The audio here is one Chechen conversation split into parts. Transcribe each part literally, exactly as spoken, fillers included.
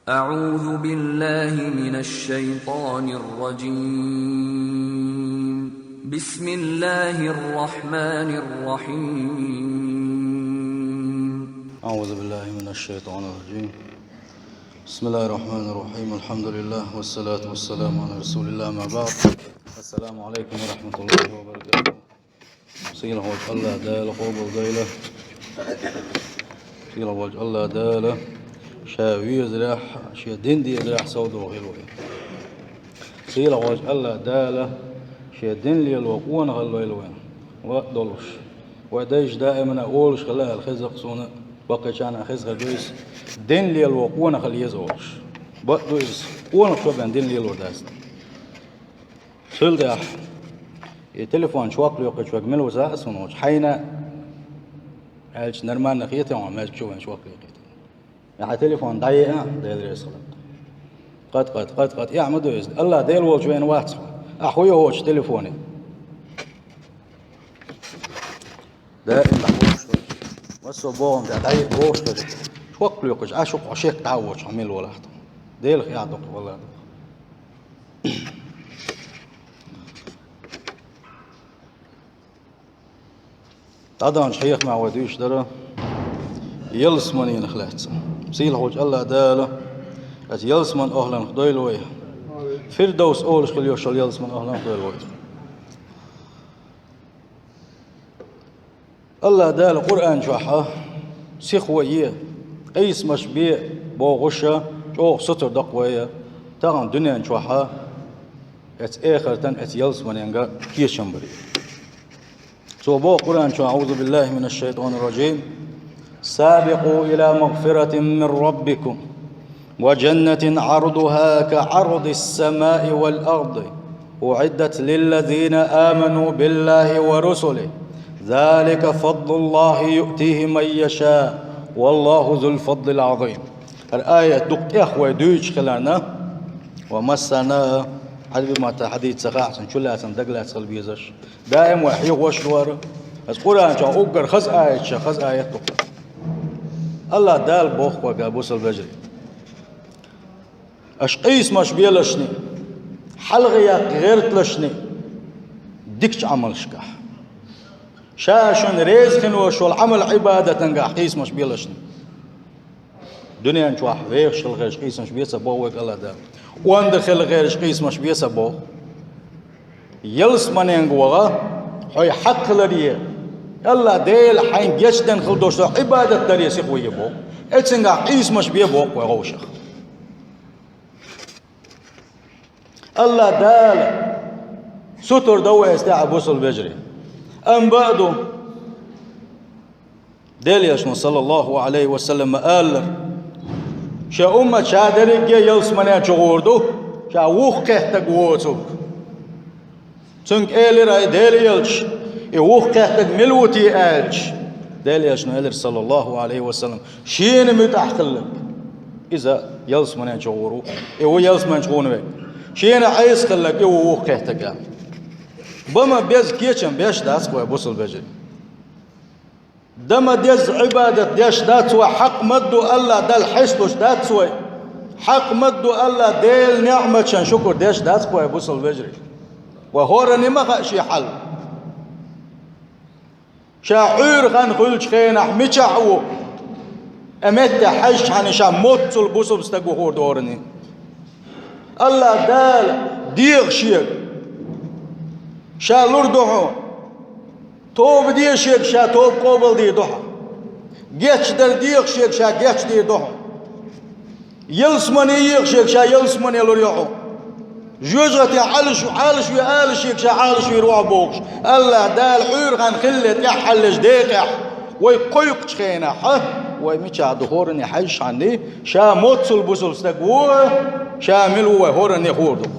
أعوذ بالله من الشيطان الرجيم. بسم الله الرحمن الرحيم. أعوذ بالله من الشيطان الرجيم. بسم الله الرحمن الرحيم. الحمد لله والصلاة والسلام على رسول الله، أما بعد. السلام عليكم ورحمة الله وبركاته. Сийлахь волчу АллахӀ Дала къобал дойла. Сийлахь волчу АллахӀ Дала Ша везарехь, Шен дин дезарехь совдохийла вай. Сийлахь волчу АллахӀ Дала Шен дин лело къонахалла лойла вайн. Ва а долуш. Вай дайша даимана олуш хилла аьлла хеза-кх суна, баккхийчарна а хеза хир ду иза, дин лело къонахалла еза олуш. Бакъ ду иза, къонах чо бен дин лелор дац. Цул тӀаьхьа и телефон чохь лоькхуьйтуш верг мила ву, ца хаьа суна, хьайна аьлча, нормально хетий хьуна, маьждиг чу вайн чохь лоькхуьйту? Я хьан телефон дӀаеа, Дела реза хуьлда. Къат-къат, къат-къат, эхь ма ду иза. АллахӀ Дела волчу вайна вац хьо. Ахьа хӀун йо хӀокху телефоне? Даим дӀавогӀуш вара. Массо а бохам тӀехь дӀайиъ вогӀуш вара. Чохь лоькхуш, Ӏаш ву-кх хьо шек дӀа а воцуш, хьо мила волахь тхо. Делах яхь ду-кх, валлахӀи ду-кх. ДӀадаханчу хьехамехь вай дуьйцуш дара ялсаманенах лаьцна. Сийлахь волчу АллахӀ Дала оцу ялсаман охӀланах дойла вай. Фирдовс олуш хила йолуш йолу ялсаман охӀланах дойла вай. АллахӀ Дала Къуръан чохь а: «Сиха вай е, къийсамаш бе», – бохуш а, чӀогӀа сутара до-кх вай тахана дуьнен чохь а оцу эхартан, оцу ялсаманенга кечам баре. Цо боху Къуръан чохь: أعوذ بالله من الشيطان الرجيم. سابقوا إلى مغفرة من ربكم وجنة عرضها كعرض السماء والأرض أعدت للذين آمنوا بالله ورسله ذلك فضل الله يؤتيه من يشاء والله ذو الفضل العظيم. ХӀара аят дукха тӀех вай дуьйцуш хиларна, ва массарна а Ӏаьрби матта хьадийца ца хаьа, цуьнан чулацам дагалаьцна хила безаш. Даим вай хьехош вара. Аса Къуръан чохь уггар хаза аят ша, хаза аят ду-кх. АллахӀ Дала боху вайга, бусалба вежарий: «Аша къийсамаш белашний, хьалха яккха гӀерталашний дикачу Ӏамалшкахь. Ша шуна реза хин волуш волу Ӏамал-Ӏибадатангахь къийсамаш белашний». Дуьнен чохь вехаш хила гӀерташ къийсамаш бе ца боху вайга АллахӀ Дала. Онда хила гӀерташ къийсамаш бе ца боху. Ялсаманенга ваха, хьой хьакхаларе, АллахӀ Дела хьайна гечдина хила долуш долу Ӏибадат даре сиха вай е боху. Эцунгахь къийсамаш бе боху вай гӀовшах. АллахӀ Дала сутара до вай, аса тӀаьхьа, бусалба вежарий. Амма бакъ ду, Делан Элчано, саллаллаху Ӏалайхи ва саллам, ма-аллара: «Шен уммат ша дерриге ялсамане чу гӀур ду, ша вух кхеттаг воцург». Цуьнга элира и Делан Элчано: «И вух кхеттаг мила ву те?» – аьлча, Делан Элчано элира, саллаллаху Ӏалайхи ва саллам: «Шена муьтӀахь хилларг, иза ялсамане чу гӀур ву, и ву ялсамане чу гӀур верг. Шена Ӏеса хилларг, и ву вух кхеттаг», – аьлла. Бан ма безза кечам беш дац-кх вай, бусалба вежарий. Дан ма дезза Ӏибадат деш дац вай, хьакъ ма-дду АллахӀ Далла хьесталуш дац вай. Хьакъ ма-дду АллахӀ Делан неӀматашна шукур деш дац-кх вай, бусалба вежарий. Вай хӀоранна ма хаьа шен хьал. Ша Ӏуьйра хан хуьлучу хенахь мичахь а ву, и метта хьаьжчахьана ша моццул бусалба стаг ву хӀора дохарний. АллахӀ Дала дехаш шега, ша лур ду хьуна. Тоба де шега, ша тоба къобалдийр ду хьуна. Гечдар дехаш шега, ша гечдийр ду хьуна. Ялсамане ехаш шега, ша ялсамане лур ю хьуна. ЖожагӀатен Ӏалаш, Ӏалаш ве ала шега, ша Ӏалаш вийр ву хьо бохуш, АллахӀ Дала Ӏуьйра хан хиллале тӀаьххьаллечу декъехь, вай кхойкхучу хенахь, вай мичахь ду хӀоранна хьаьжчахьана, ша моццул бусалба стаг ву, ша мила ву вай хӀоранна хуур ду.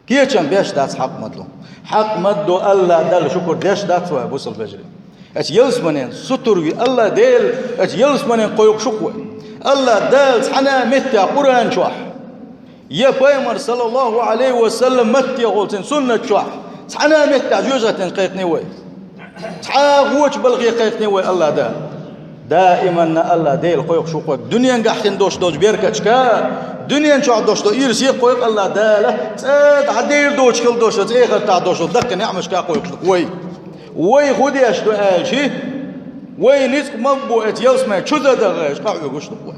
Кечам беш дац, хьакъ ма-дду. Хьакъ ма-дду АллахӀ Далла шукур деш дац вай, бусалба вежарий. Оцу ялсаманен сутара ве АллахӀ Дела, оцу ялсаманен кхойкхуш ву-кх вай. АллахӀ Дала цхьана а меттехь Къуръан чохь, я Пайхамар, саллаллаху Ӏалайхи ва саллам, маттехула цуьнан суннат чохь, цхьана а меттехь жоьжахатин кхайкхиний вай. Цхьа а гӀочу балхе кхайкхиний вай АллахӀ Дала. Даиманна АллахӀ Дела кхойкхуш ву-кх вай дуьненгахь хин долуш долчу беркаташка, дуьнен чохь долуш долу ирсе а кхойкху АллахӀ Дала, цкъа дӀадийр доцуш хила долуш, цкъа эхартахь долуш долу даккхий неӀматашка а кхойкхуш ду-кх вай. Вай хӀун деш ду аьлчи, вай ницкъ ма-бу эца ялсамани чу ца даха аьлча, къахьоьгуш ду-кх вай.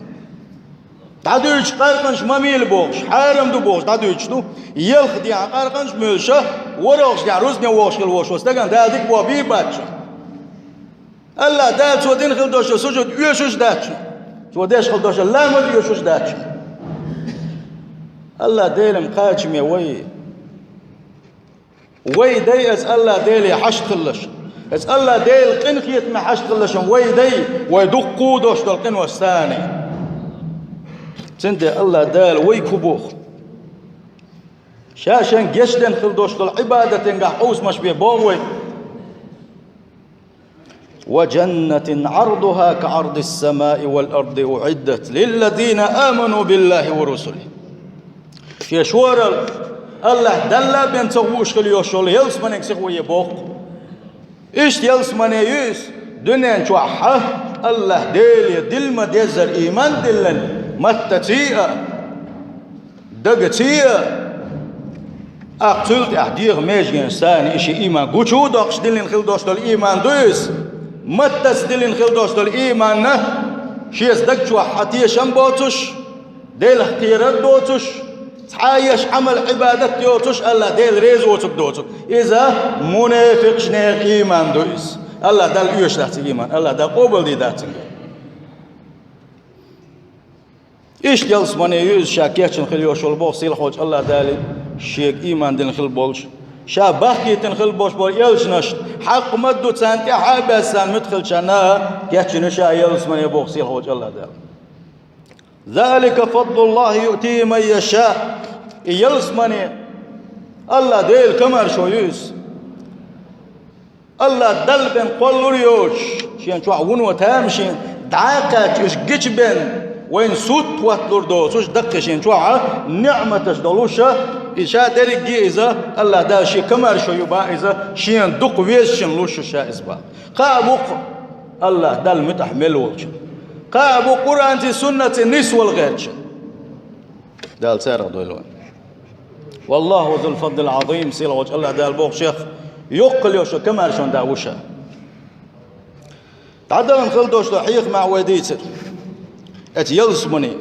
ДӀадуьйцуш къаркъанаш ма мийла бохуш, хьарам ду бохуш дӀадуьйцуш ду, ялх дехьа къаркъанаш а муьйлуш, ворхӀалгӀачу дехьа рузбане вогӀуш хила волуш ву стагана Дала дика боху бийр бац шуна. АллахӀ Дала цо дина хила долуш долу сужуд оьшуш а дац шуна. Цо деш хила долуш долу ламаз оьшуш а дац шуна. АллахӀ Делан кхачаме вай. Вай дай эца АллахӀ Деле хьашт хилалаш. Эца АллахӀ Делан къинхетаме хьашт хилалаш вай дай, вай дуккха долуш долу къинош санна. Цундела АллахӀ Дала вайга хӀун боху? Ша шен гечдина хила долуш долу Ӏибадатенгахь къовсамаш бен боху вай. وجنة عرضها كعرض السماء والأرض أعدت للذين آمنوا بالله ورسله. Шен шоралла АллахӀ Далла а бен ца хууш хила йолуш йолу ялсаманиг сихо е боху. Иштта ялсамане ю иза, дуьнен чохь хьан АллахӀ Деле дилла ма-деззара ийман диллина, маттаций а, дагаций а, тӀаккха цул тӀаьхьа дегӀан меженаш санна и ши ийман гучу а доккхуш диллина хила долуш долу ийман ду иза. Маттаца диллина хила долуш долу ийманна, шеца даг чохь хьан тешам боцуш, Делах кхерар доцуш, цхьа а еш Ӏамал-Ӏибадат йоцуш, АллахӀ Дела реза воцург доцург. Иза мунепикъаш нехан ийман ду иза. АллахӀ Далла оьшуш дац и ийман, АллахӀ Дала къобалдийр дац цуьнга. Иштта ялсамане ю иза ша кечйина хила йолуш йолу боху сийлахьчу АллахӀ Дала шега ийман дина хила болуш, ша бахкийтина хила болуш болу элчанашна, хьакъ ма-дду царна тӀаьхьа а баьзна, царна муьтӀахь хилчарна кечйина ю ша ялсамане боху сийлахьчу АллахӀ Дала. ذلك فضل الله يؤتيه من يشاء. И ялсамане АллахӀ Делан комаьршо ю иза. АллахӀ Далла бен кхоллалур йоцуш, шен чохь вуно тамашийна дӀа а кхаьчча, уьш гичабен, вайна сутта хӀотталур доцуш, даккхий шен чохь неӀматаш долуш, и ша дерриге иза, АллахӀ Дала шен комаьршо ю боху иза, шена дукха везачунна луш ю ша иза боху. Кхаъ бу-кх АллахӀ Далла муьтӀахь мел волчунна. Кхаъ бу Къуръанций, суннатций нисвала гӀертачунна. Дала царах дойла вай. والله ذو الفضل العظيم, сийлахьчу АллахӀ Дала боху шех, йоккха йолуш йолу комаьршонан да ву ша. ДӀадална хила долуш долу хьехамехь вай дийцира. Эца ялсамане.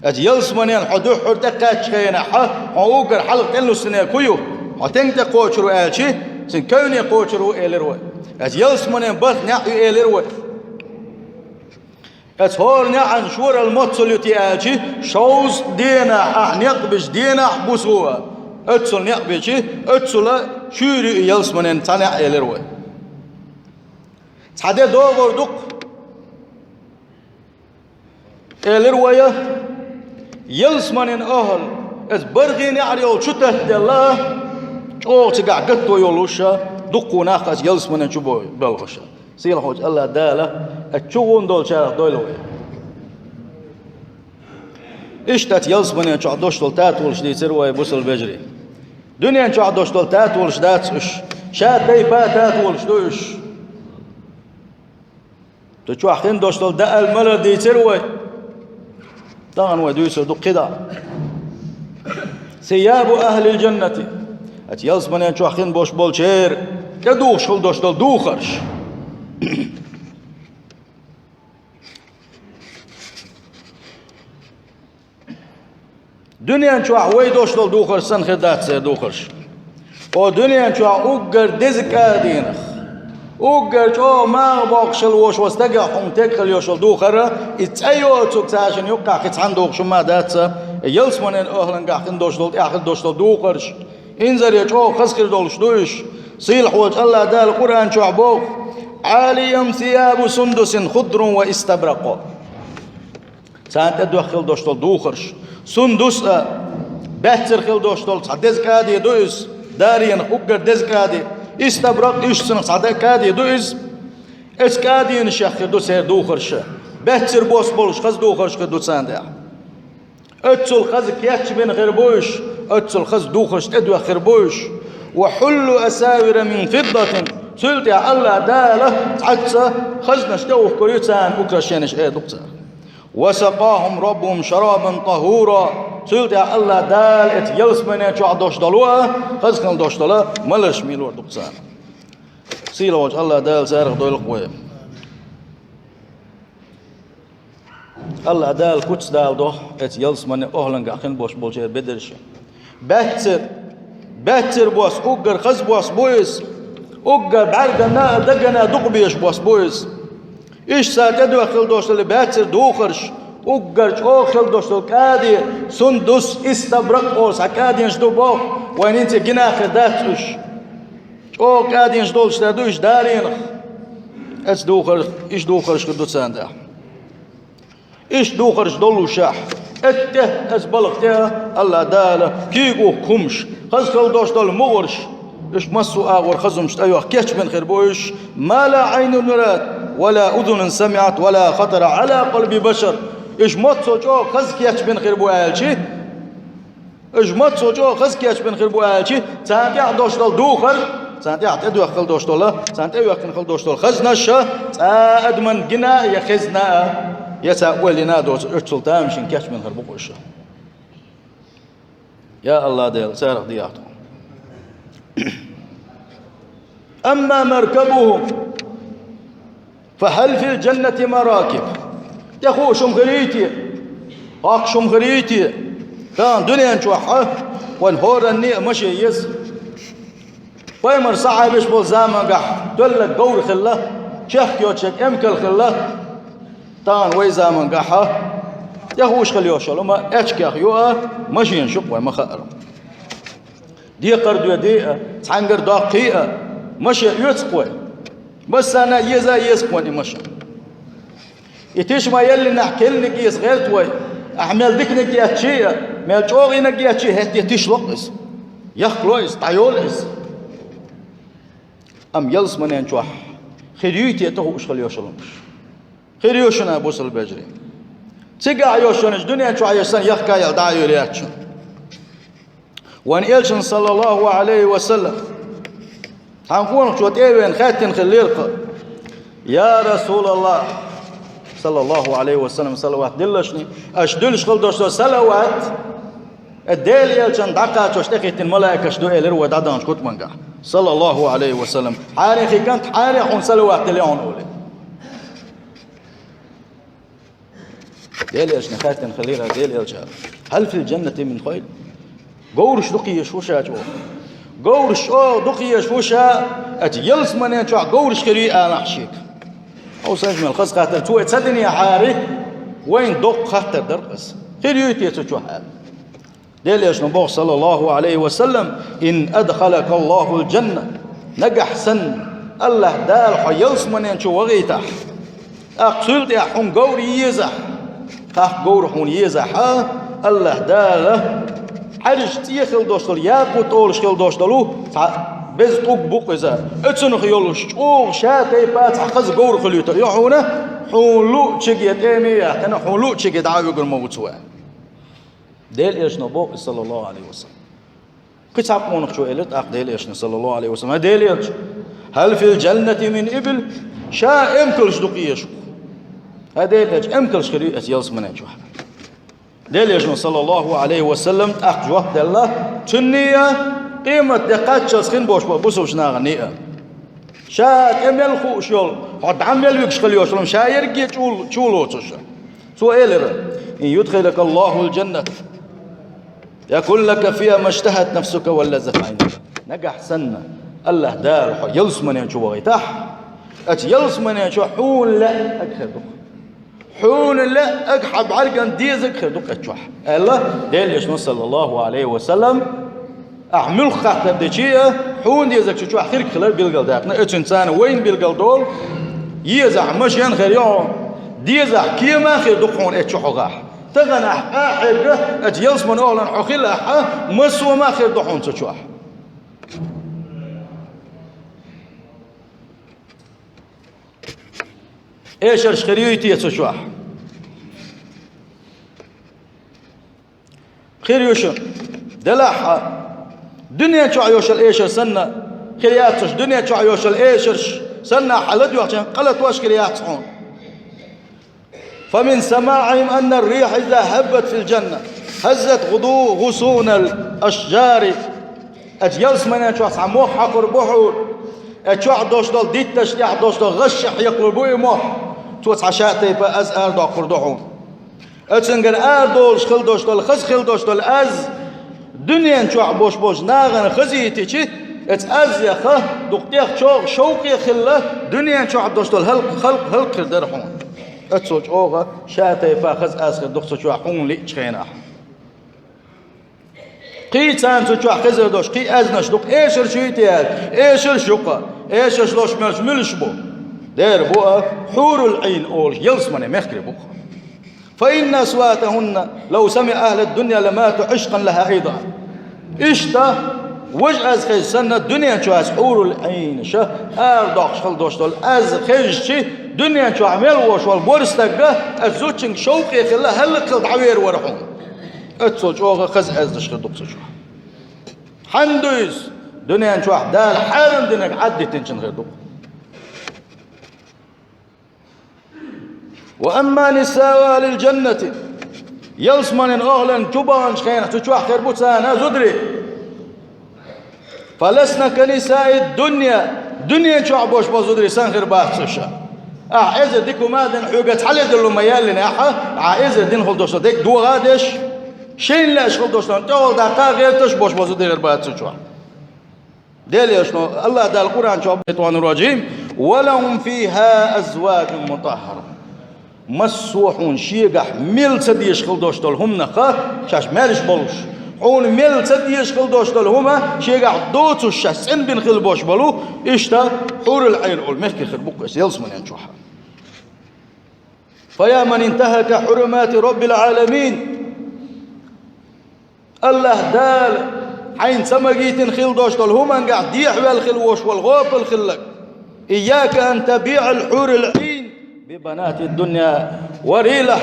Эца ялсаманен хьо дуьххьара тӀекхаьччу хенахь, хьо уггар хьалха тӀелуссинарг хӀун ю? Хьо стенга тӀекхочур ву аьлчи, цуьнан кевне кхочур ву, элира вай. Эца ялсаманен барт неӀ ю, элира вай. Эца хӀора неӀан шоралла моццул ю те аьлчи, шовзткъа денахь ахь некъ бечу денахь буса ву. Оццул некъ бечи, оццул шуьйра ю и ялсаманен цхьа неӀ, элира вай. Цхьа де догӀур ду-кх, элира вай, ялсаманин ахӀла, эца баргӀийн неӀар йолу чу таттаделла, чӀогӀа цигахь гатто йолуш, дуккха нах эца ялсаманин чу бо-, белхаш. Сийлахьчу АллахӀ Дала эца чу гӀун долчарах дойла вай. Иштта эца ялсаманин чохь долуш долу татолаш дийцира вай, бусалба вежарий. Дуьнен чохь долуш долу татолаш дац уьш. Ша тайпа татолаш ду уьш. Цу чохь хин долуш долу даа-ала малар дийцира вай. Тахана вай дуьйцур ду кхидӀа. ثياب أهل الجنة. Эца ялсаманен чохь хин болуш болчеран тӀедухуш хила долуш долу духарш. Дуьнен чохь вай долуш долу духарш санна хир дац церан духарш. О, дуьнен чохь уггар деза кӀа дийнах, уггар чӀогӀа магӀа боккхуш хила волуш волу стагах хьуна тегахь хила йолуш йолу духар, и цӀе йоцург цаьршинна юккъехь кхин цхьаьна духуш хӀума дац, ялсаманен охӀлангахь хин долуш долу, тӀехь хир долуш долу духарш. Инзаре чӀогӀа хаза хир долуш ду уьш. Сийлахьчу АллахӀ Дала Къуръан чохь боху: عاليهم ثياب سندس خضر واستبرق. Царна тӀедоьхна хила долуш долу духарш. Сундус а, баьццара хила долуш долу цхьа деза кӀади ду иза. Даренах уггар деза кӀади. Истабракъ, иштта цунах цхьа деза кӀади ду иза. Эца кӀадинашех хир ду церан духарш. Баьццара бос болуш хаза духарш хир ду царна тӀехь. Оццул хаза кечбина хир бу уьш, оццул хаза духарш тӀедоьхна хир бу уьш. وحلوا أساور من فضة. Цул тӀехьа АллахӀ Дала цхьацца хазнаш тӀеухкур ю царна, украшенеш эр ду-кх цара. «وسقاهم ربهم شرابا طهورا». Цул тӀехьа АллахӀ Дала эцу ялсамане чохь долуш долу а, хаза хилла долуш долу маларш мелор ду-кх царна. Сийлахьчу АллахӀ Дала царах дойла-кх вай. АллахӀ Дала куц даладо эцу ялсамане охӀлангахь хин болуш болчеран бедарш. Баьццара, баьццара бос, уггар хаза бос бу иза, уггар бӀаьргана а, дагана а дукха безаш бос бу иза. Иштта царна тӀедоьхна хилла долуш долу баьццара духарш, уггар чӀогӀа хилла долуш долу кӀади, сундус, истабракъ олу цхьа кӀадинаш ду боху, вайн хӀинца гина хир дац уьш. ЧӀогӀа кӀадинаш долуш дерг ду уьш даренах. Эцу духар, иштта духарш хир ду царна тӀехь. Иштта духарш доллушехь, эцу тӀе, эцу балха тӀе АллахӀ Дала куьйга ухку хӀумаш, хаза хилла долуш долу мугӀарш, уьш массо а агӀор хаза хӀумаш тӀейоьхна кечбина хир бу уьш: «ما لا عين رأت ولا أذن سمعت ولا خطر على قلب بشر». Уьш массо а чӀогӀа хаза кечбина хир бу аьлча, уьш массо а чӀогӀа хаза кечбина хир бу аьлча, царна тӀехь долуш долу духар, царна тӀехь тӀедоьхна хилла долуш долу, царна тӀеоьхкина хила долуш долу хазнаш, цкъа а адамна гина а, я хезна а, я цара ойла йина а доцуш, уьш цул тамашийна кечбина хир бу-кх уьш. Я АллахӀ Дела, царах дехьа тхо. «أما مركبهم فهل في الجنة مراكب». ТӀехууш хӀума хир юй те? ХӀоккхуш хӀума хир юй те? Тахана дуьнен чохь а вайн хӀоранна а машен еза. Пайхамаран сахьабаш болу замангахь тоьлларг говр хилла, чехка йоцург эмкал хилла. Тахана вай замангахь а тӀехууш хила йолуш йолу хӀума эчкех ю а, машенаш ю-кх вайн ма-хаъара. Декхар доьдий а, цхьаьнгара доккхий а, машен оьцу-кх вай. Массарна а еза а еза-кх вайн и машен. И тиша ма-еллинехь кхоьллинарг эца гӀерта вай. Ахьа мел диканиг эцчий а, мел чӀогӀаниг эцчий а, хӀетте тиша ло-кх иза. Яхкало иза, дӀайолу иза. Амма ялсаманен чохь хир юй те тӀехууш хила йолуш йолу хӀумаш? Хир ю шуна, бусалба вежарий. Цигахь йолуш йолу дуьнен чохь йолуш санна яхка а яьлла дӀа а йолуьйтуш яц шуна. Вайн элчанна, саллаллаху Ӏалайхи ва саллам, цхьана къонахчо тӀе а веана хаьттина хиллера-кх: «Я РасулаллахӀ», саллаллаху Ӏалайхи ва саллам, салават диллалаш, аша дуьллуш хила долуш долу салават, э, Делан элчанна дӀакхачош тӀехӀиттина малайкаш ду, элира вай дӀадаханчу хутбангахь, саллаллаху Ӏалайхи ва саллам. Хьарин хи кӀант, хьарин хьуна салават диллина хьуна олий. Делан элчане хаьттина хиллера Делан элчано: «Хьал фил джаннати мин хойл?» Говраш дукха езаш ву ша чӀогӀа? Говраш чӀогӀа дукха езаш ву ша, аьлча, ялсаманен чохь говраш хир юй алахь шега? Хьо, сан жимел, хаза хаттар, цо и ца динехьара, вайна доккха хаттар дара-кх иза. Хир юй те цу чохь аьлла? Делан элчано боху, саллаллаху Ӏалайхи ва саллам: «Ин адхалакаллахул джанна». Нагахь санна АллахӀ Дала хьо ялсаманен чу вахийтахь, тӀаккха цул тӀаьхьа хьуна говр езахь, тӀаккха говр хьуна езахь, АллахӀ Дала Ӏаьржа цӀе хила долуш долу, якъут олуш хила долуш долу цхьа беза тӀулг бу-кх иза. Оцунах йолуш чӀогӀа ша тайпа цхьа хаза говр хуьлуьйтур ю хьуна, хьуна луъучуьнга тӀеме а яьккхина, хьуна луъучуьнга дӀа а вуьгур ма ву цо. Делан элчано боху иза, саллаллаху Ӏалайхи ва саллам. Кхин цхьа къонахчо элира тӀаккха Делан элчане, саллаллаху Ӏалайхи ва саллам: «ХӀай Делан элча, хьал фил джаннати мин ибил?» Ша эмкалш дукха езаш ву? ХӀай Делан элча, эмкалш хир юй оцу ялсаманен чохь? Делан элчано, саллаллаху Ӏалайхи ва саллам, тӀаккха жоп делла: цуьнний а, къематде кхаччалц хин болуш болу бусалба наханий а. Ша тӀе мел хууш йолу, хьо дӀа мел вуьгуш хила йолуш йолу, ша ерриге чу, чу лоцуш. Цо элира: «Ин юдхилакаллахул джаннат, якун лака фиха маштахат нафсука ва лаззат Ӏайнука». Нагахь санна АллахӀ Дала хьо ялсаманен чу вахийтахь, оцу ялсаманен чу хьуна лаьа аг хир ду-кх. Хьуна лаьа аг, хьан бӀаьргана дезаг хир ду-кх оцу чохь, аьлла Делан элчано, саллаллаху Ӏалайхи ва саллам. Ахь муьлхха хаттар дичи а, хьуна дезаг цу чохь хирг хилар билгалдаьккхина. Оцунна царна вайна билгал долу: езахь машен хир ю хьуна, дезахь кема хир ду-кх хьуна оцу чу хьо хахь. Тахана ахь къа а хьегна, оцу ялсаманин охӀлана хьо хилахь, массо а хир ду хьуна цу чохь. Эшарш хир юй те цу чохь? Хир ю шуна. Делахь а, дуьнен чохь йолуш йолу эшар санна, хир яц уьш, дуьнен чохь йолуш йолу эшарш санна хьан ладоьгӀча къа латош хир яц хьуна. فمن سماعهم أن الريح إذا هبت في الجنة هزت غدو-، غصون الأشجار. Оцу ялсаманен чохь цхьа мох хьокхур бу хьуна. Оцу чохь долуш долу дитташ тӀехь долуш долу гӀаш хьекхалур бу и мох. Цо цхьа шатайпа аз арадоккхур ду хьуна. Оцуьнгара арадолуш хила долуш долу, хаза хила долуш долу аз дуьнен чохь болуш болчу нахана хазийтичи, оцу аз яха дукха тӀех чӀогӀа шовкъе хилла, дуьнен чохь долуш долу хӀаллакьхир дара хьуна. Оццул чӀогӀа шатайпа хаза аз хир ду-кх цу чохь хьуна лиъчу хенахь. Кхин царна цу чохь хезар долуш кхин аьзнаш ду-кх, эшарш ю те аьлла, эшарш ю-кх, эшарш луш мелча муьлш бу? Дера бу а, хьурул Ӏийн олуш ялсаманин мехкарий бу-кх. فإن أصواتهن لو سمع أهل الدنيا لماتوا عشقا لها أيضا. Иштта, важа аз хезча санна, дуьнен чохь хьурул Ӏийнаш арадоккхуш хила долуш долу аз хезчи, дуьнен чохь мел волуш волу ворхӀ стаг а оцу зудчуьнга шовкъе хилла, хӀаллакьхилла дӀавер вара хьуна. Оццул чӀогӀа хаза аьзнаш хир ду-кх цу чохь. Хьанна ду иза? Дуьнен чохь Дала хьарам динарг Ӏад дитинчун хир ду-кх. وأما نساء أهل الجنة, ялсаманин охӀлан чу баханчу хенахь цу чохь хир бу царна зударий. فلسن كنساء الدنيا, дуьнен чохь болуш болу зударий санна хир бац уьш. Ахьа эзар дика хӀума а дина, хьоьга цхьа ледарло ма яьллинехь, ахьа эзар дина хила долуш долу дерг дохадеш, шайна лаьаш хила долуш долу тӀехула даккха гӀерташ болуш болу зударий хир бац цу чохь. Делан Элчано, АллахӀ Дала Къуръан чохь боху: ولهم فيها أزواج مطهرة. Массо а хьуна шегахь мел ца дезаш хила долуш долу хӀуманах, шаьш маьрша болуш, хьуна мел ца дезаш хила долуш долу хӀума шегахь доцуш, шаьш цӀанбина хила болуш болу, иштта хьурул Ӏийн олу мехкарий хир бу-кх иза ялсаманин чохь. فيا من انتهك حرمات رب العالمين. АллахӀ Дала хьайна ца магийтина хила долуш долу хӀумангахь дехьаваьлла хила волуш волу гӀопал хилларг. إياك أن تبيع الحور العين ببنات الدنيا. Варийлахь,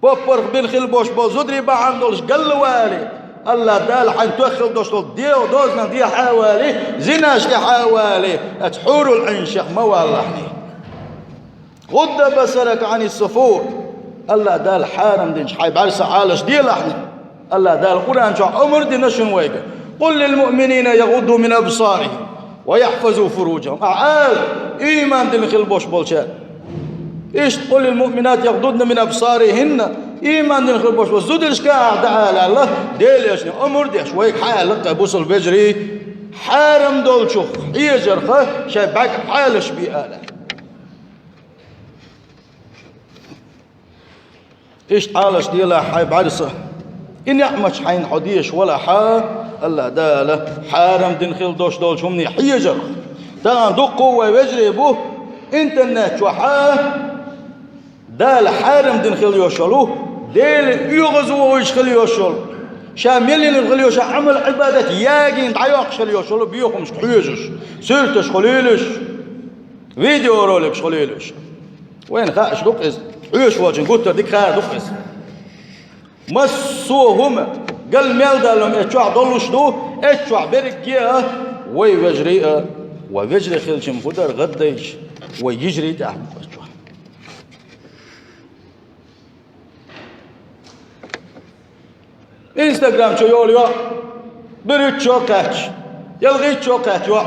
поппарх бина хила болуш болу зударий бахьана долуш галла вале, АллахӀ Дала хьайна тоьхна хила долуш долу дегӀ дозанах дехьа а вале, зинаш тӀехь а вале, оцу хьурул Ӏийнашех ма валалахь. غض بصرك عن السفور. АллахӀ Дала хьарам динчу хьайн бӀаьрса Ӏалаш делахь. АллахӀ Дала Къуръан чохь омра дина шуна вайга: قل للمؤمنين يغضوا من أبصارهم ويحفظوا فروجهم. Ахьа ала, ийман дина хила болуш болчаьрга. Иштта: قل للمؤمنات يغضضن من أبصارهن. Ийман дина хила болуш болу зударшка а ахьа дӀаала аьлла, Делан Элчано омра деш, вайга хьаала-кх, бусалба вежарий, хьарам долчух хьежарх шайн бӀаьрг Ӏалаш бе ала. Иштта Ӏалаш делахь хьайн бӀаьрса. И неӀматаш хьайна хьо дезаш валахь, АллахӀ Дала хьарам дина хила долуш долчу хӀумане хьежарх. Тахана дуккха а вай вежарий бу интернет чохь а Дала хьарам дина хила йолуш йолу, Делан оьгӀазвохуьйтуш хила йолуш йолу, ша мел йинарг хила йолуш йолу Ӏамал-Ӏибадат ягийна дӀайоккхуш хила йолуш йолу бохамашка хьоьжуш, суьрташ хуьлийла уьш, видеороликаш хуьлийла уьш. Вайна хууш ду-кх иза. Хьоьжуш волчун гуттар дика хууш ду-кх иза. Массо а хӀума, гал мел далам эцу чохь долуш ду, эцу чохь берриге а, вай вежарий а, вай вежарий хилча-м хӀун дара гӀаддайча, вай йижарий тӀехь бу эцу чохь. Инстаграм чу йолу йоӀ, берхӀитта чу кхаьчча, ялхитта чу кхаьчча йоӀ,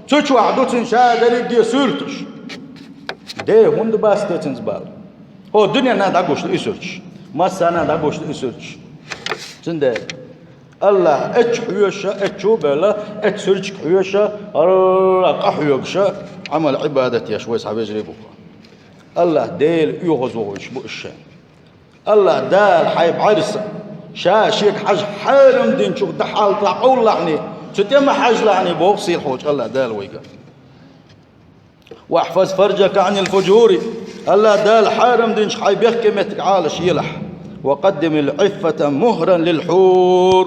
цу чохь ду цуьнан ша дерриге а суьрташ. Де, хӀунда бац те цуьнца бала? ХӀо дуьненна дӀагуш ду и суьрташ. Массарна дӀагуш ду и суьрташ. Цундела АллахӀ эцу хьоьжуш а, эцу чу а бевлла, эцу суьрташка хьоьжуш а, къа хьоьгуш а, Ӏамал-Ӏибадат еш вай цхьа вежарий бу-кх. АллахӀ Делан оьгӀазвохуьйтуш бу уьш шайна. АллахӀ Дала хьайн бӀаьрса, ша шега хьажа хьарам динчух дӀахьалта къовллахьний, цу тӀе ма хьажалахьний боху сийлахьчу АллахӀ Дала вайга. واحفظ فرجك عن الفجور. АллахӀ Дала хьарам динчух хьайн бехке меттиг Ӏалаш елахь. وقدم العفة مهرا للحور.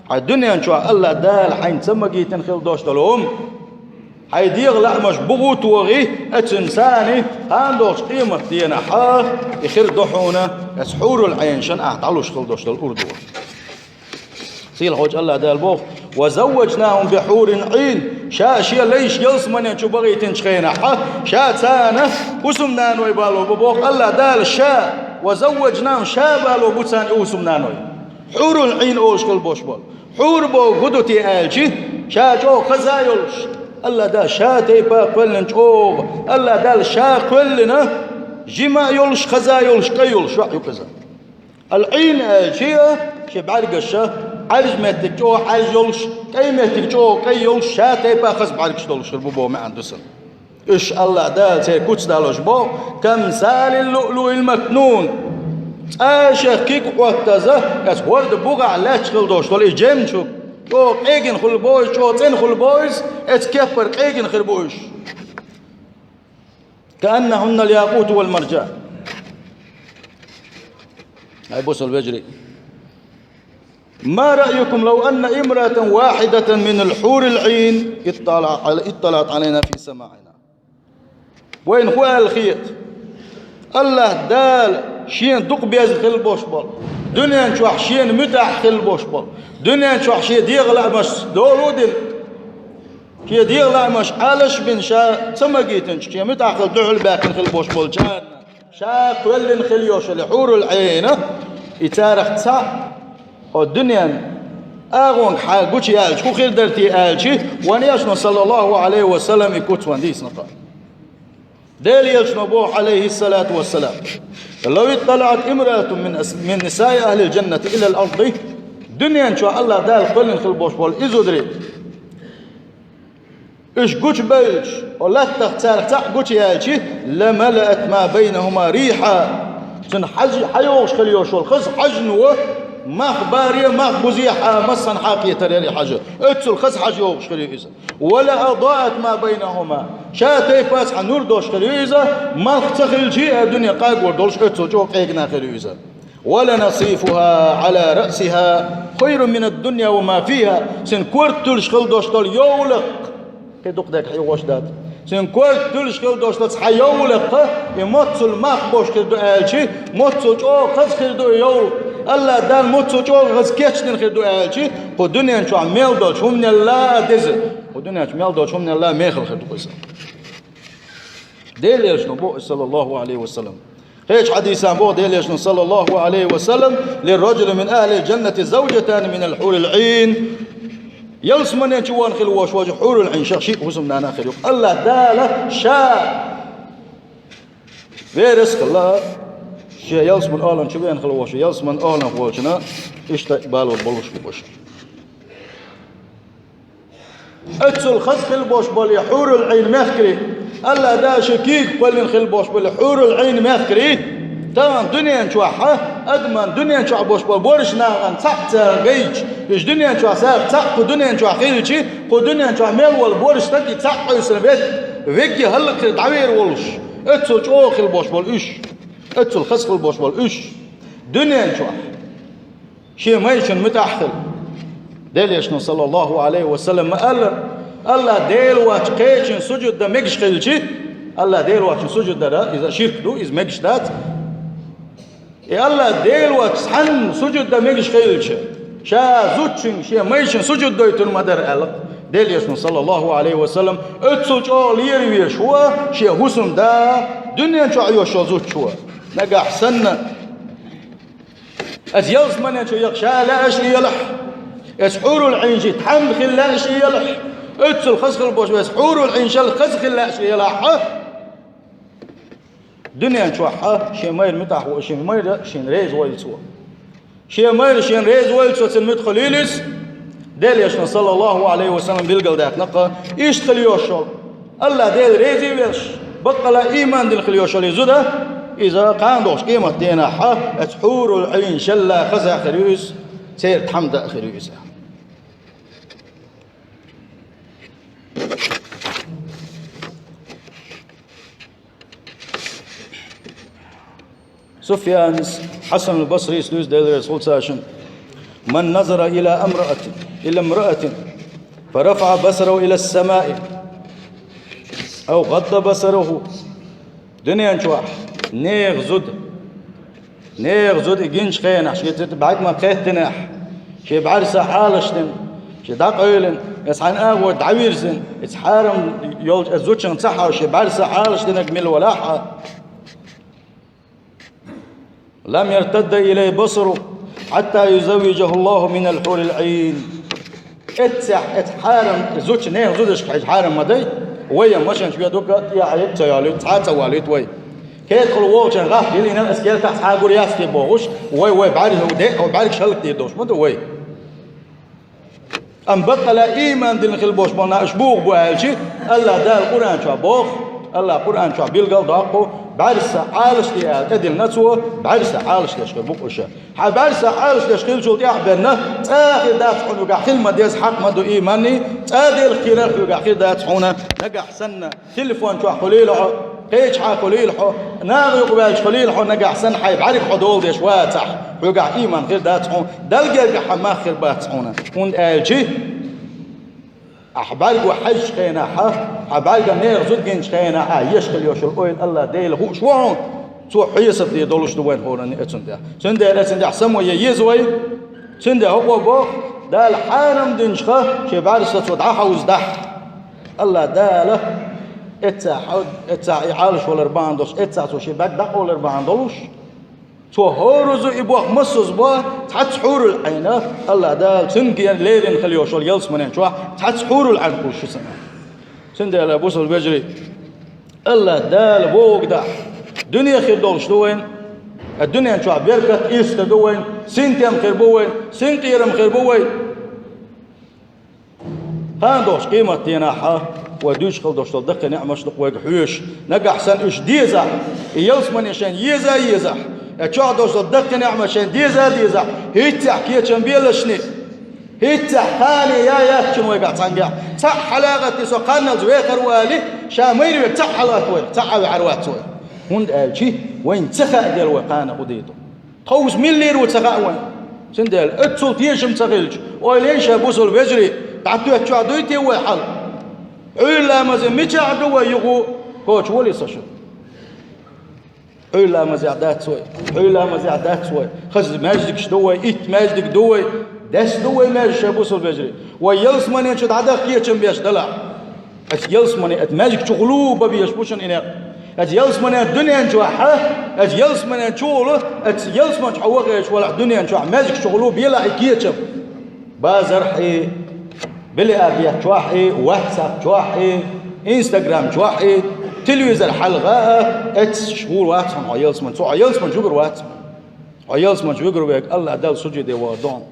Хьайн дуьнен чохь АллахӀ Дала хьайна ца магийтина хила долуш долу хӀума, хьайн дегӀан лаамаш бугӀу а тохий, эцуьнца кхана долчу къематан денахь и хир ду хьуна, эцу хьурул Ӏийнашна ахь дӀалуш хила долуш долу урдо. Сийлахьчу АллахӀ Дала боху: «وزوجناهم بحور عين». Ша шен лайш ялсмане чу бахийтинчу хенахь, ша царна хӀусамнаной бало бу боху АллахӀ Дала, ша, «وزوجناهم», ша бало бу царна и хӀусамнаной. Хьурул Ӏийн олуш хила бохуш болу. Хьур боху хӀун ду те аьлчи, ша чӀогӀа хаза йолуш. АллахӀ Дала ша тайпа кхоьллина чӀогӀа. АллахӀ Дала ша кхоьллина, жима а йолуш, хаза а йолуш, кӀай йолуш, йоӀ ю иза. Ал-Ӏийн аьлчи а, шен бӀаьргаша, Ӏаьржа меттиг чӀогӀа Ӏаьржа йолуш, кӀай меттиг чӀогӀа кӀай йолуш, ша тайпа хаза бӀаьргаш долуш хир бу боху маьӀна ду сан. Уьш АллахӀ Дала церан куц далош боху: «كأمثال اللؤلؤ المكنون». ЦӀа шех куьг Ӏоттаза, аса хӀорда бугӀахь лаьтташ хила долуш долу и жемчуг. ЧӀогӀа къегина хуьлу боху иза, чӀогӀа цӀена хуьлу боху иза, аса кеппара къегина хир бу уьш. «كأنهن الياقوت والمرجان». Ай бусал вежарий. «ما رأيكم لو أن امرأة واحدة من الحور العين اطلع-، اطلعت علينا في سماعنا». Вайна хӀун аьлла хета? АллахӀ Дала шена дукха безна хила бохуш болу, дуьнен чохь шена муьтӀахь хила бохуш болу, дуьнен чохь шен дегӀан лаамаш долу а дина, шен дегӀан лаамаш Ӏалаш а бина, ша ца магийтинчу, шен муьтӀахь хила дуьхьал баьккхина хила бохуш болчарна ша кхоьллина хила йолуш йолу хьурул Ӏийн, и царах цхьаъ, хьо дуьнен агӀонга хьан гучу яьлча, хӀун хир дара те аьлчи, вайн элчано, саллаллаху Ӏалайхи ва саллам, и куц вайна дийцина кху. Делан элчано боху, Ӏалайхиссалату вассалам: «لو اطلعت امرأة من أس-، من نساء أهل الجنة إلى الأرض». Дуьнен чохь АллахӀ Дала кхоьллина хила бохуш болу и зударий, уьш гучубевлча, хьо латтах царах цхьаъ гучу яьлчи, «لملأت ما بينهما ريحا». Цуьнан хьаж-, хьайогӀуш хила йолуш йолу хаза хьажано мах баре, мах бузе хьан массанхьа кхетар яра и хьажа. Оццул хаза хьажа йогӀуш хила ю иза. «ولأضاءت ما بينهما». Ша тайпа цхьа нур долуш хила ю иза, малх ца хилчи а дуьне къагор долуш оццул чӀогӀа къегина хила ю иза. «ولنصيفها على رأسها خير من الدنيا وما فيها». Цуьнан корта туьллуш хила долуш долу йовлакх. Кхин дукха дерг хьийгӀош дац. Цуьнан корта туьллуш хила долуш долу цхьа йовлакх, и моццул мах бош хир ду аьлчи, моццул чӀогӀа хаза хир ду и йовлакх. АллахӀ Дала моццул чӀогӀа хаза кечдина хир ду аьлчи, кху дуьнен чохь мел долчу хӀуманелла а деза. Кху дуьнен чохь мел долчу хӀуманелла а мехала хир ду иза. Делан элчано боху, саллаллаху Ӏалайхи ва саллам. Кхечу хьадисехь боху Делан элчано, саллаллаху Ӏалайхи ва саллам: «للرجل من أهل الجنة زوجتان من الحور العين». Ялсамане чу ван хила вош вожа хьурул Ӏийн шех шиъ хӀусамнана хир ю. АллахӀ Дала ша верас хилла, шен ялсаман олан чу вен хила вош, ялсаман олан волчуна иштта балор болуш бу уьш. Оццул хаза хила бош болу хьурул Ӏийн мехкарий, АллахӀ Дала шен куьйга кхоьллина хила бош болу хьурул Ӏийн мехкарий, тахана дуьнен чохь а, адаман дуьнен чохь бош болу борш нахана цхьаъ цара гайча, уьш дуьнен чохь сагӀа цхьаъ кху дуьнен чохь хилчи, кху дуьнен чохь мел волу борш стаг и цхьаъ къуьйсина вет, вегги хӀаллакьхир дӀавер волуш, оццул чӀогӀа хила бош болу уьш, оццул хаза хила бош болу уьш дуьнен чохь. Шен майрачун муьтӀахь хила. Делан элчано, саллаллаху Ӏалайхи ва саллам, ма-аллара, АллахӀ Дела воцчу кхечун сужуд дан мегаш хилчи, АллахӀ Дела воцчун сужуд дара, иза ширк ду, иза мегаш дац. И АллахӀ Дела воцчу цхьанна сужуд дан мегаш хилча, ша зудчуьнга шен майрачун сужуд дойтур ма дара аьлла. Делан элчано, саллаллаху Ӏалайхи ва саллам, оццул чӀогӀа лера везаш ву шен хӀусамда, дуьнен чохь йош йолу зудчо. Нагахь санна, аса ялсамане чу яха ша лаьаш елахь, аса хьурул Ӏийн шийтта хьамда хила лаьаш елахь, оццул хаза хила бош ву аса хьурул Ӏийн шал хаза хила лаьаш елахь, дуьнен чохь а шен майра муьтӀахь ву, шен майра шен реза войла цо. Шен майра шен реза войла цо, цуьнан муьтӀахь хуьлийла иза. Делан элчано, саллаллаху Ӏалайхи ва саллам, билгалдаьккхина кху, иштта хила йош йолу, АллахӀ Дела реза а веш, баккъала а ийман дина хила йош йолу и зуда, иза кхана догӀуш къемат денахь а, оцу хьурул Ӏийн шалла хаза хир ю иза, церан тхьамда а хир ю иза. Суфьянас Хьасанул Басрис дуьйцу, Делан реза хуьлда цунна: «من نظر إلى امرأة، إلى امرأة، فرفع بصره إلى السماء، أو غض بصره». Дуьнен чохь нехан зуда, нехан зуда и гинчу хенахь, шен цуьнан бӀаьрг ма кхеттинехь, шен бӀаьрса хьалаш дина, Ши дӀакъевлина, эс хьайн агӀо дӀавирзина, эс хьарам йолчу эс зудчун ца хьажа, ши бӀаьрса Ӏалашдинарг мила валахь а. «Лам яртадда илай басару, хьатта юзаввижаху Аллаху минал хьурил Ӏин». Эццехь, эц хьарам, зудчу нехан зудашка хьежа хьарам ма дай, вай машенаш вен дукха тӀехьа ца йолуьйту, цхьа а ца волуьйту вай. Кертахула волчун гӀахь дилина, ас кертахь цхьа а гур яц те бохуш, вай, вай бӀаьрга де, вай бӀаьргаш хӀаллакдийр долуш ма ду вай. Амма баккъала ийман дина хила болуш болу нах уьш буха бу аьлчи, Аллах Дала Къуръан чохь боху, Аллах Къуръан чохь билгал доккху, бӀаьрса Ӏалашде аьлла тӀедиллина цо, бӀаьрса Ӏалашдеш хир бу уьш. Хьан бӀаьрса Ӏалашдеш хиллачул тӀаьхьа бенна, цӀа а хир дац хьуна уьгахь хила ма деза хьакъ ма ду ийманний, цӀа Делах кхерар хьуьгахь хир дац хьуна, нагахь санна, телефон чохь хуьлийла хьо, кхечахьа хуьлийла хьо, наха юкъа ваьлча хуьлийла хьо, нагахь санна хьайн бӀаьрг хьо дола деш вацахь, хьуьгахь ийман хир дац хьуна, Далла гергахь хьан мах хир бац хьуна. ХӀунда аьлчи, ахь бӀаьрго хьаьжчу хенахь, хьан бӀаьрган нехан зуда гинчу хенахь, ахь еш хила йолуш йолу ойла Аллах Дела хууш ву хьуна, Цо хьесап де долуш ду вайн хӀоранна эцун тӀехь. Цундела эцун тӀехь само е еза вай, цундела хӀокхо боху, Дала хьарам динчуха, шен бӀаьрса цо дӀахьовзадахь. Аллах Дала эццахь хьо-, эццахь и Ӏалаш валар бахьана долуш, эццахь цо шен бӀаьрг дӀакъовлар бахьана долуш, цо хӀоразу и боху массаза бо, цхьацца хьурул Ӏайна, Аллах Дала цуьнга лерина хила йолуш йолу ялсаманин чохь, цхьацца хьурул Ӏайн кхуьссу цунна. Цундела, бусалба вежарий, Аллах Дала вогадахь, дуьне хир долуш ду вайн, а дуьнен чохь беркат, ирс хир ду вайн, синтем хир бу вайн, синкъерам хир бу вайн. Кхана долуш къематденахь вай дуьйцуш хила долуш долу даккхий неӀматаш ду вайга хьоьжуш. Нагахь санна уьш дезахь, и ялсамане шайна еза а езахь, я чохь долуш долу даккхий неӀмат шайна деза а дезахь, хӀинццехь кечам белашний, хӀинццехь кхане я яц шуна вайгахь цхьаьнгахь. Цхьаъ хьалагӀатти со кханалца вехар ву али, ша майра верг цхьаъ хьалаатта вайх, цхьаъ а ваьхьар вац вай. ХӀунда аьлчи вайн ца хаъ дела вай кхана къу дийр ду. Тховса миллера ву ца хаьа вайн. Цундела оццул тешам ца хилча, ойла ша бусалба вежарий, дӀатоьттачохь дуй те вай хьал? Ӏуьйра ламазе мичахь ду вай юху, коча вали со шу? Ӏуьйра ламазехь дац вай, Ӏуьйра ламазехь дац вай, хаза маьждигаш ду вай, итт маьждиг ду вай, дес ду вай маьждиг ша бусалба вежарий. Вай ялсамане чу дӀадаха кечам беш далахь. Эцу ялсамане, эцу маьждиг чухула бан безаш бу шуна и некъ. Эцу ялсамане дуьнен чохь, эцу ялсамане чухула, эцу ялсамане чохь вахийташ валахь дуьнен чохь маьждиг чухула белахь и кечам. Базархь и, билиабет чохь и, WhatsApp чохь и, Instagram чохь и, телевизор хьалха а, эццахь вур вац хьуна хьо ялсамане. Цо хьо ялсамане чу вигур вац хьуна. Хьо ялсамане чу вигур верг Аллах Далла сужуде вахар ду хьуна.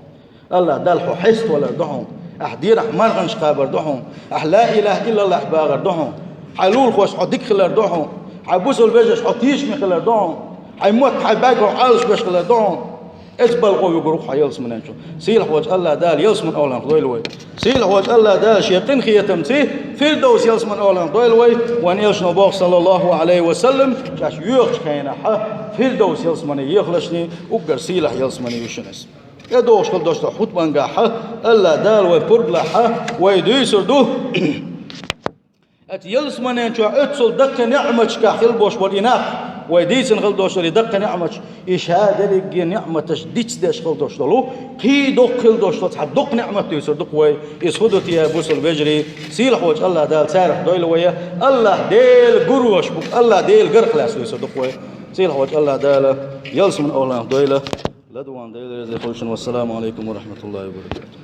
Аллах Далла хьо хьеставалар ду хьуна. Ахь дийнахь марханаш кхабар ду хьуна. Ахь ла илаха иллаллах бахар ду хьуна. Хьайн лулахошца хьо дика хилар ду хьуна. Хьайн бусалба вежаршца хьо тешаме хилар ду хьуна. Хьайн мотт, хьайн бӀаьрг хьо Ӏалашбеш хилар ду хьуна. Эцу балхо вигур ву хьо ялсамане чу. Сийлахь волчу Аллах Дала ялсаманин охӀланах дойла вай. Сийлахь волчу Аллах Дала шен къинхетамца Фирдовс ялсаманин охӀланах дойла вай. Вайн элчано боху, саллаллаху Ӏалайхи ва саллам, шаьш йоьхучу хенахь, Фирдовс ялсамане ехалашний, уггар сийлахь ялсамане ю шуна иза. ТӀедогӀуш хила долуш долу хутбангахь Аллах Дала вай пурба лахь, вай дуьйцур ду. Оцу ялсаманен чохь оццул даккхий неӀматашкахь хила болуш болу и нах, вай дийцина хила долуш долу и даккхий неӀматаш, и ша дерриге неӀматаш дицдеш хила долуш долу, кхин доккха хила долуш долу цхьа доккха неӀмат дуьйцур ду-кх вай. Иза хӀун ду те, бусалба вежарий? Сийлахь волчу Аллах Дала царах дойла вай, Аллах Дела гур ваш бу-кх, Аллах Дела гарх лаьцна дуьйцур ду-кх вай. Сийлахь волчу Аллах Дала ялсаманин охӀланах дойла. Ладуван Дела реза хуьлда шуна. Вассаламу Ӏалайкум ва рахьматуллахӀи ва баракатухӀ.